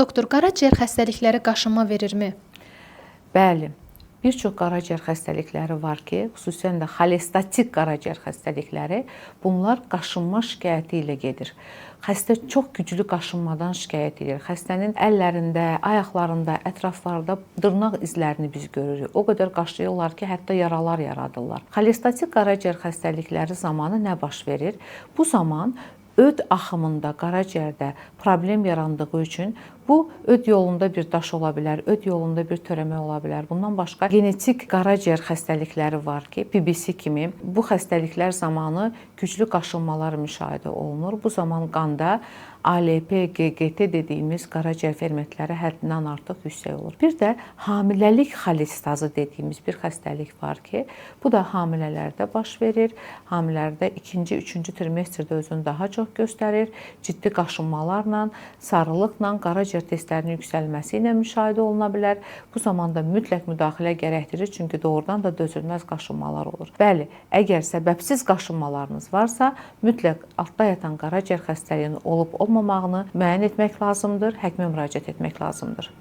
Doktor, qaraciyər xəstəlikləri qaşınma verirmi? Bəli. Bir çox qaraciyər xəstəlikləri var ki, xüsusən də xolestatik qaraciyər xəstəlikləri, bunlar qaşınma şikayəti ilə gedir. Xəstə çox güclü qaşınmadan şikayət edir. Xəstənin əllərində, ayaqlarında, ətraflarda dırnaq izlərini biz görürük. O qədər qaşıyırlar ki, hətta yaralar yaradırlar. Xolestatik qaraciyər xəstəlikləri zamanı nə baş verir? Bu zaman öd axımında, qaraciyərdə problem yarandığı üçün bu öd yolunda bir daş ola bilər, öd yolunda bir törəmə ola bilər. Bundan başqa genetik qaraciyər xəstəlikləri var ki, PBC kimi bu xəstəliklər zamanı güclü qaşınmalar müşahidə olunur. Bu zaman qanda ALP, GGT dediyimiz qaraciyər fermentləri həddindən artıq yüksək olur. Bir də hamiləlik xolestazı dediyimiz bir xəstəlik var ki, bu da hamilələrdə baş verir. Hamilələrdə ikinci, üçüncü trimestrdə özünü daha çox göstərir. Ciddi qaşınmalarla, sarılıqla, qaraciyər testlərinin yüksəlməsi ilə müşahidə oluna bilər. Bu zaman da mütləq müdaxilə gərəkdirir, çünki doğrudan da dözülməz qaşınmalar olur. Bəli, əgər səbəbsiz qaşınmalarınız varsa, mütləq altda yatan qaraciyər xəstəliyinin olub olmamağını müəyyən etmək lazımdır, həkimə müraciət etmək lazımdır.